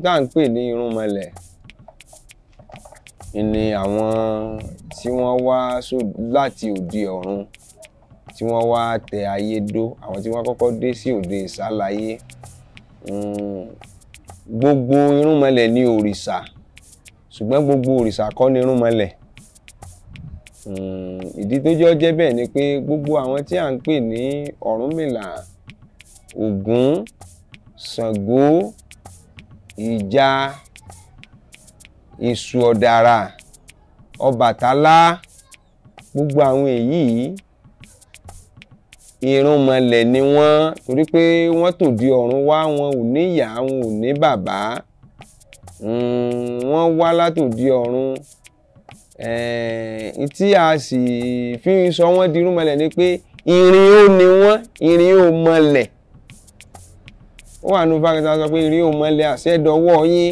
Tá à ń pè ní irúnmọlẹ̀ ni àwọn tí wọ́n wá láti òde ọ̀run, tí wọ́n wá tẹ ayé dó, àwọn tí wọ́n kọ́kọ́ dé sí òde ìsálayé. Gbogbo irúnmọlẹ̀ ní òrìṣà, ṣùgbọ́n gbogbo òrìṣà kọ́ ni irúnmọlẹ̀. Ìdí tó jẹ́ ó jẹ́ bẹ́ẹ̀ ni pé gbogbo àwọn tí à ń pè ní Ọ̀rúnmìlà, Ògún, Ṣàngó, Ìjà, Èṣù Ọ̀dàrà, Ọbàtálá, gbogbo àwọn èyí irúnmọlẹ̀ ni wọ́n, torí pé wọ́n tòde ọ̀run wá, wọn ò ní ìyá, wọn ò ní bàbá, wọ́n wá látòde ọ̀run. Tí a sì fi ń sọ wọ́n di irúnmọlẹ̀ ni pé irin ó ni wọ́n, irin ó mọlẹ̀. Ó wà nínú fákẹ́tà sọ pé irin ó mọlẹ̀ àṣẹ́dọwọ́ yín,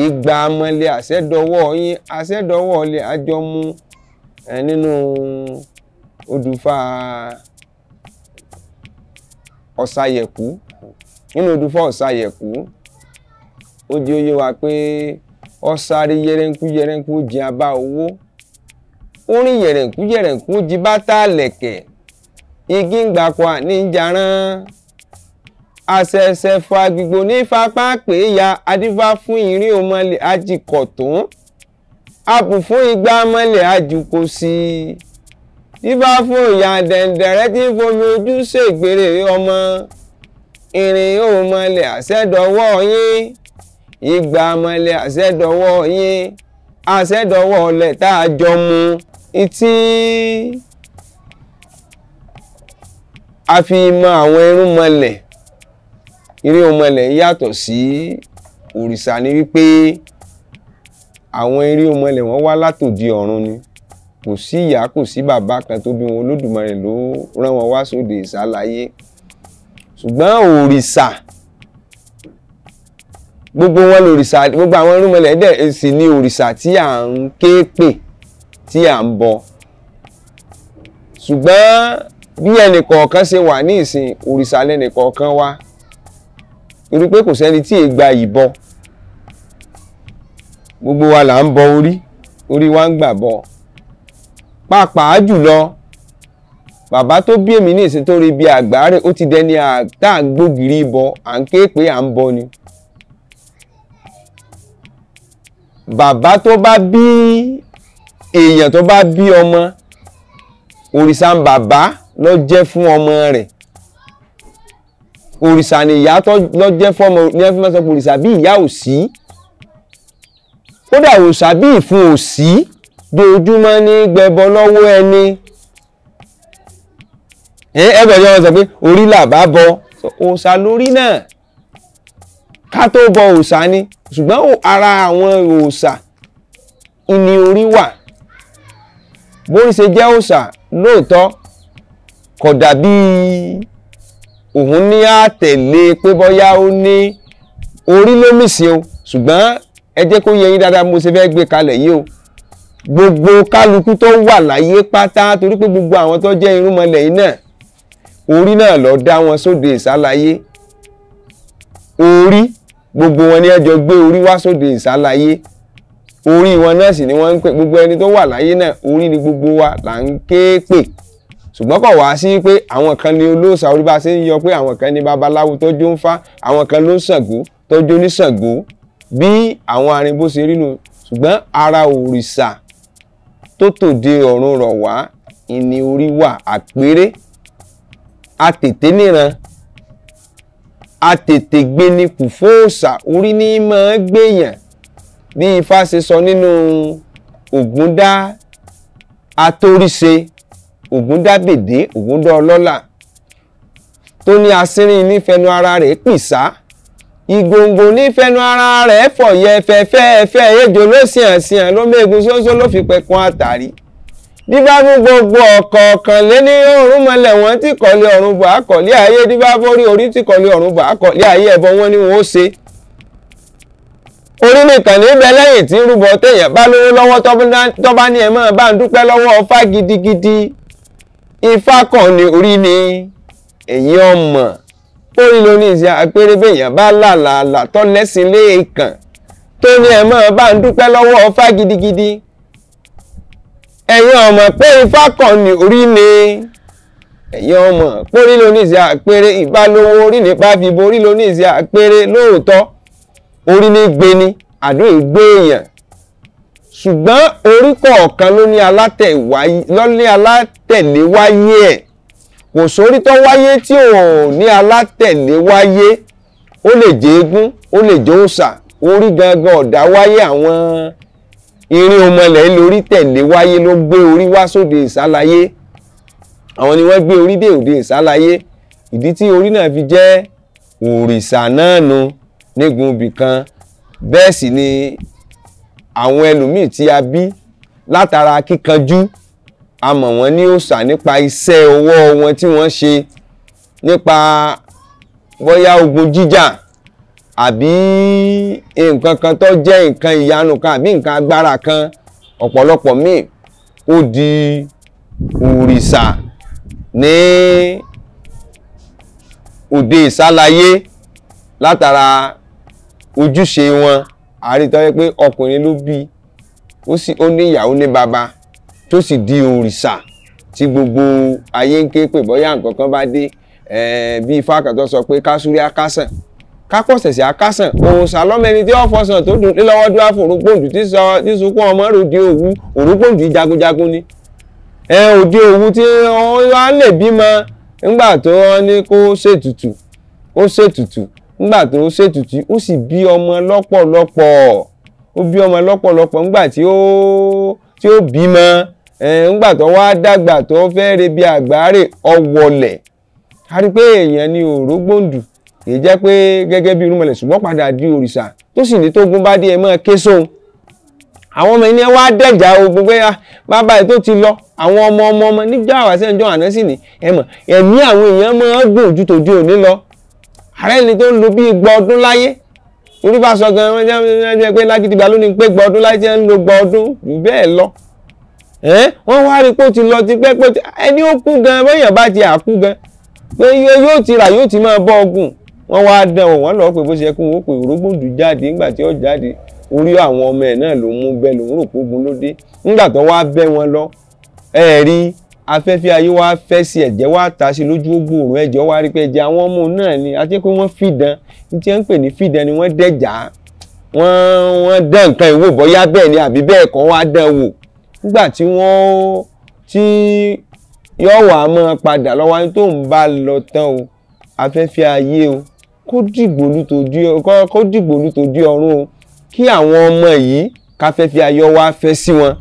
ìgbà mọlẹ̀ àṣẹ́dọwọ́ yín, àṣẹ́dọwọ́ lẹ̀ àjọ mú nínú odùfà Ọ̀sàyẹ̀kú. Nínú odùfà Ọ̀sàyẹ̀kú, ó jẹ́ ó yé wa pé ọ̀sàrí yẹrẹ̀nkú yẹrẹ̀nkú ó jin abá owó, orin yẹrẹ̀nkú yẹrẹ̀nkú ó jí bátà lẹ̀kẹ̀, igi ń gbàkọ̀ àní ń jarán, àṣẹ̀ṣẹ̀ fọ agbègbè ní fapá pé ya adífá fún ìrìn òmọlẹ̀ ajíkọ̀tún, abù fún igba mọ́lẹ̀ ajíkòsí, dífá fún ìyá dẹ̀ǹdẹ̀rẹ́ tí ń fomi ojú ṣègbèrè ọmọ, ìrìn òmọlẹ̀ àṣẹdọwọ́ yín, ìgbà mọ́lẹ̀ àṣẹdọwọ́ yín, àṣẹdọwọ́ ọlẹ̀ tá a jọ mu. Ìtí a fi mọ àwọn irúnmọlẹ̀, irúnmọlẹ̀ yàtọ̀ sí òrìṣà ni wípé àwọn irúnmọlẹ̀ wọ́n wá látòdì ọ̀run ni. Kò sí ìyá, kò sí bàbá kan tó bí wọn, Olódùmarè ló rán wọn wá sóde ìsálayé. Ṣùgbọ́n òrìṣà, gbogbo wọn lòrìṣà, gbogbo àwọn irúnmọlẹ̀ dẹ̀ sì ni òrìṣà tí à ń ké pè, tí à ń bọ. Ṣùgbọ́n bí ẹnìkọ̀ọ̀kan ṣe wà ní ìsìn, òrìṣà lẹ́nìkọ̀ọ̀kan wá, torí pé kò sẹ́ni tí è gba ìbọ. Gbogbo wa là ń bọ orí, orí wa ń gbà bọ. Pàápàá jùlọ bàbá tó bí èmi ní ìsìn tó rí bí àgbáre, ó ti dẹni tá à ń gbógiri bọ, à ń ké pé à ń bọ ni. Bàbá tó bá bí èèyàn, tó bá bí ọmọ, òrìṣà ń bàbá ló jẹ́ fún ọmọ rẹ̀. Òrìṣà ni ìyá tó ló jẹ́ fún ọmọ, ní ẹ fi máa sọ pé òrìṣà bí ìyá ò sí, kódà òrìṣà bí ìfun ò sí, dojúmọ́ ní gbẹbọ lọ́wọ́ ẹni. Ẹgbẹ́ ọjọ́ wọn sọ pé orí là bá bọ, òòṣà lórí náà, ká tó bọ òòṣà ni. Ṣùgbọ́n ara àwọn òòṣà ìní orí wà. Bórí ṣe jẹ́ òòṣà lóòótọ́, kò dàbí òun ní àtẹ̀lé pé bóyá ó ní orí lómìsì o. Ṣùgbọ́n ẹ jẹ́ kó yé yín dáadáa mo ṣe fẹ́ gbé kalẹ̀ yìí o. Gbogbo kálukú tó wà láyé pátá, torí pé gbogbo àwọn tó jẹ́ irúnmọlẹ̀ yìí náà, orí náà ló dá wọn sóde ìsálayé. Orí gbogbo wọn ni ẹ jọ gbé orí wá sóde ìsálayé. Orí wọn náà sì ni wọ́n ń pè gbogbo ẹni tó wà láyé náà, orí ni gbogbo wa là ń ké pè. Ṣùgbọ́n kò wá sí pé àwọn kan ní olóòṣà orí bá ṣe ń yọ pé àwọn kan ní babaláwo tó jó ń fá, àwọn kan ló ń Ṣàngó tó jó ní Ṣàngó, bí àwọn arìnbó ṣe rí nu. Ṣùgbọ́n ara òrìṣà tó tòde ọ̀run rọ̀ wá ìní orí wà. Àpérè àtètè níran, àtètè gbé ní kùfóòṣà, orí ní máa gbéyàn. Bí Ifá ṣe sọ nínú Ògúndá Atóríṣe, Ògúndá Bèdé, Ògúndá Ọlọ́lá, tó ní asínrín nífẹ̀ẹ́nu ara rẹ̀ pìsá, ìgòǹgò nífẹ̀ẹ́nu ara rẹ̀ fọ̀yẹ fẹ́fẹ́fẹ́, ejò ló sìàn sìàn ló mégun ṣóńṣó ló fi pẹ̀kun àtàrí. Dífá fún gbogbo ọ̀kọ̀ọ̀kan lé ní ọ̀run mọ́lẹ̀ wọ́n tí kọ̀lé ọ̀run bọ̀ àkọ̀lé ayé. Dífá fórí orí tí kọ̀lé ọ̀run bọ̀ àkọ̀lé ayé, ẹbọ wọn ni wọn ó ṣe. Orí nìkan níbẹ̀ lẹ́yìn tí ń rúbọ téèyàn bá lówó lọ́wọ́, tó bá ní ẹ máa bá ń dúpẹ́ lọ́wọ́ Ifá gidigidi. Ifá kan ní orí ni èyí ọmọ Orí ló ní ìṣe àpérè bẹ́yàn bá làlàlà tó lẹ́sìn lẹ́ẹ̀kan tó ní ẹ̀ mọ́ bá ń dúpẹ́ lọ́wọ́ Ifá gidigidi. Ẹ̀yin ọmọ pé Ifá kan ní orí ni, ẹ̀yin ọmọ pórí ló ní ìṣe àpérè, ìbálòwò orí nípa fìbò orí ló ní ìṣe àpérè. Lóòótọ́ orí ní gbé ni, àdó ìgbé èèyàn, ṣùgbọ́n orí kọ̀ọ̀kan ló ní alátẹ̀lé wáyé ẹ̀. Kò sórí tó wáyé tí ò ní alátẹ̀lé wáyé. Ó lè jẹ́ eégún, ó lè jẹ́ òòṣà, orí gangan ọ̀dà wáyé. Àwọn irin ọmọlẹ̀ lórí tẹ̀lé wáyé ló gbé orí wá sóde ìsálayé. Àwọn ni wọ́n gbé orí dé òde ìsálayé. Ìdí tí orí náà fi jẹ́ òrìṣà náà nu nígun ibì kan. Bẹ́ẹ̀ sì ni àwọn ẹlòmíì tí a bí látara kíkanjú, a mọ̀ wọ́n ní òòṣà nípa iṣẹ́ ọwọ́ wọn tí wọ́n ṣe, nípa bóyá ogun jíjà àbí nǹkan kan tó jẹ́ nǹkan ìyanu kan àbí nǹkan agbára kan. Ọ̀pọ̀lọpọ̀ míì ó di òrìṣà ní òde ìsálayé látara ojúṣe wọn. Àrítọ́ yẹ pé ọkùnrin ló bí, ó ní ìyàwó ní bàbá, tó sì di òrìṣà tí gbogbo ayé ń ké pè bóyá nǹkan kan bá dé. Bí Ifá kan tó sọ pé kásúrí akásàn, kápọ̀sẹ̀sẹ̀ akásàn, òòṣà lọ́mẹni tí ó fọsàn tó dùn lọ́wọ́ dúró fún òrùpòǹdù tí sunkún ọmọ ròde òwú. Òrùpòǹdù jagunjagun ni òde òwú tí wọ́n lè bímọ. Nígbà tó wọ́n ní kó ṣètùtù, ó ṣètùtù. Nígbà tó ṣètùtù, ó sì bí ọmọ lọ́pọ̀lọpọ̀. Ó bí ọmọ lọ́pọ̀lọpọ̀ nígbà tí ó bímọ. Nígbà tó wá dàgbà tó fẹ́ rebi àgbáre, ọwọlẹ̀. A rí pé èèyàn ni òrógbòǹdù, kì í jẹ́ pé gẹ́gẹ́ bí irúnmọlẹ̀, ṣùgbọ́n padà di òrìṣà tó sì ní tógun bá dé ẹ máa ké sóhun. Àwọn ọmọ ẹni wá dẹ̀jà ogun pé bàbá ẹ̀ tó ti lọ, àwọn ọmọ ọmọ ọmọ nígbà wàṣẹ́ ìjọ àná sì ní ẹ mọ̀, ẹ̀mí àwọn èèyàn máa ń gùn ju tòjú òní lọ. Ààrẹ ni tó ń lo bí 20 ọdún láyé, torí bá sọ gan wọ́n jẹ́ pé lágídígba ló ní pé 20 ọdún láyé tí ń lo 20 ọdún jù bẹ́ẹ̀ lọ. Wọ́n wá rí pé ó ti lọ ti pẹ́ pé ẹni ó kú gan, bóyá bá ti àkú gan pé yóò ti rà yóò ti máa bọ́ ọgùn. Wọ́n wá dán o, wọ́n lọ́ọ́ pé bó ṣe yẹ kí wọ́n pè òrógbòǹdù jáde. Nígbà tí ó jáde, orí àwọn ọmọ ẹ̀ náà ló mú bẹ́ẹ̀ lòún rò pé ogun ló dé. Nígbà tó wá bẹ́ wọn lọ, ẹ rí afẹ́fẹ́ ayé wá fẹ́ sí, ẹ̀jẹ̀ wá ta sí lójú ògbóòrùn, ẹ̀jẹ̀ wá rí pé ẹ̀jẹ̀ àwọn ọmọ náà ni. Àti pé wọ́n fìdán, ní tí wọ́n ń pè ní fìdán ni wọ́n dẹ̀já, wọ́n dán nǹkan ìwò bóyá bẹ́ẹ̀ ni àbí bẹ́ẹ̀ kọ́, wá dán wò. Nígbà tí wọ́n tí yóò wá máa padà lọ́wọ́ ẹni tó ń bá lọ tán o, afẹ́fẹ́ ayé o, kó dìgbò lù tòjú ọ̀run o, kí àwọn ọmọ yìí káfẹ́fẹ́ ayé wá fẹ́ sí wọn,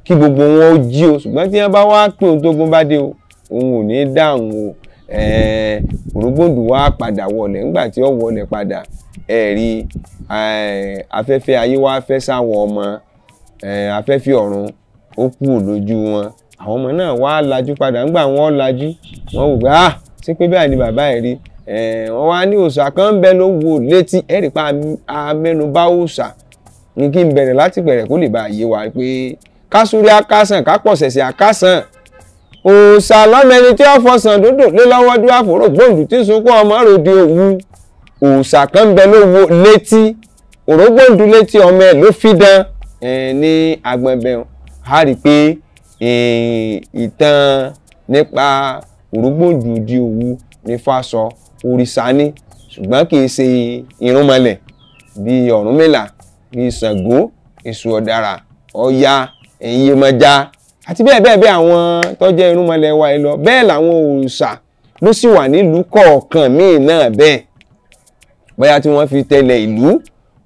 kí gbogbo wọn ó jí o. Ṣùgbọ́n tí wọ́n bá wá pé ohun tógun bá dé o, òun ò ní dáhùn o. Òrógbòǹdù wá padà wọlé. Nígbà tí ó wọlé padà, ẹ̀rí afẹ́fẹ́ ayé wá fẹ́ sáwọn ọmọ, afẹ́fẹ́ ọ̀run ó kúrò lójú wọn. Àwọn ọmọ náà wá lajú padà. Nígbà wọn lajú, wọn wò pé ah, ṣé pé bẹ́ẹ̀ ni bàbá ẹ̀ rí. Wọ́n wá ní òòṣà kan ń bẹ ló wò létí. Ẹ̀rí pa amẹ́nubá òòṣà ní kí n bẹ̀rẹ̀ láti bẹ̀rẹ̀ kó lè bá yé wa pé kásúrí akásàn, kápọ̀sẹ̀sẹ̀ akásàn, òòṣà lọ́mẹni tí ó fọsàn dúdú lé lọ́wọ́ dúró àfòrò gbòǹdù tí sunkún ọmọ ròde òwu. Òòṣà kan ń bẹ ló wò létí, òrógbòǹdù létí ọmọ ẹ̀ ló fìdán ní agbọ̀nbẹ̀. A rí pé ìtàn nípa òrógbòǹdù di òwu ní Fásọ, òrìṣà ni, ṣùgbọ́n kì í ṣe irúnmọlẹ̀ bíi Ọ̀rúnmìlà, bíi Ṣàngó, Èṣù Ọ̀dàrà, Ọya, Iyemọja àti bẹ́ẹ̀ bẹ́ẹ̀ bẹ́ẹ̀ àwọn tó jẹ́ irúnmọlẹ̀ wa yìí lọ. Bẹ́ẹ̀ làwọn òòṣà ló sì wà nílùú kọ̀ọ̀kan míì náà bẹ́ẹ̀, bóyá tí wọ́n fi tẹ̀lé ìlú,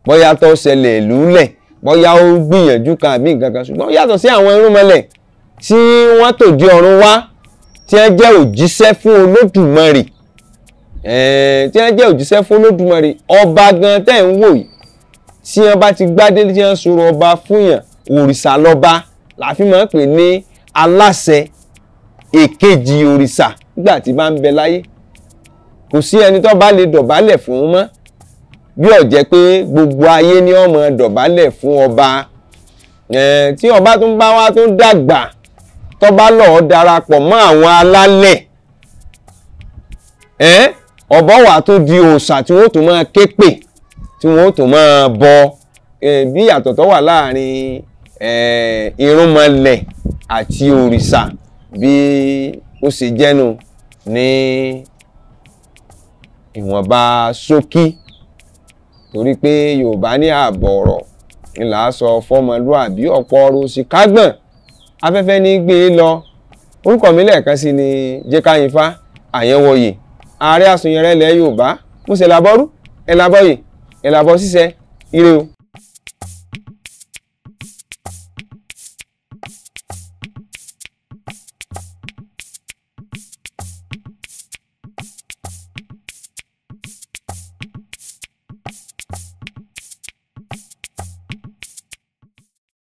bóyá tó ṣẹlẹ̀ ìlú lẹ̀, bóyá ó gbìyànjú kan àbí nǹkan kan. Ṣùgbọ́n yàtọ̀ sí àwọn irúnmọlẹ̀ tí wọ́n tòjú ọ̀run wá, tí wọ́n jẹ́ òjíṣẹ́ fún Olódùmarè, tí wọ́n jẹ́ òjíṣẹ́ fún Olódùmarè. Ọba gan tẹ́ ń wò yìí, tí wọ́n bá ti gbádé tí wọ́n sọ̀rọ̀ ọba fún yàn, òrìṣà lọ́ba làfi máa ń pè ní aláṣẹ èkejì òrìṣà nígbà tí bá ń bẹ láyé. Kò sí ẹni tó bá lè dọ̀bálẹ̀ fún mọ́, bí ó jẹ́ pé gbogbo ayé ni ó máa dọ̀bálẹ̀ fún ọba. Tí ọba tún bá wá tún dàgbà, tó bá lọ́ọ́ darapọ̀ mọ́ àwọn alálẹ̀, Ọ̀bọ wà tó di òòṣà tí wọ́n tún máa ké pè, tí wọ́n tún máa bọ. Bí ìyàtọ̀ tó wà láàrin irúnmọlẹ̀ àti òrìṣà bí ó ṣe jẹ́nu ní ìwọ̀nba ṣókí, torí pé Yorùbá ní ààbọ̀ ọ̀rọ̀ ńlá sọ fọmọlúàbí, ọ̀pọ̀ ọ̀rọ̀ òsì kágbọ̀n afẹ́fẹ́ ní gbé e lọ. Orúkọ mi lẹ́ẹ̀kan sí ni Jẹ́káyínfá Àyẹ̀wòye, ààrẹ àsùnyẹrẹ ilẹ̀ Yorùbá. Mo ṣe làbọ́rú ẹ̀ làbọ̀yè ẹ̀ làbọ̀ ṣíṣe. Ire o.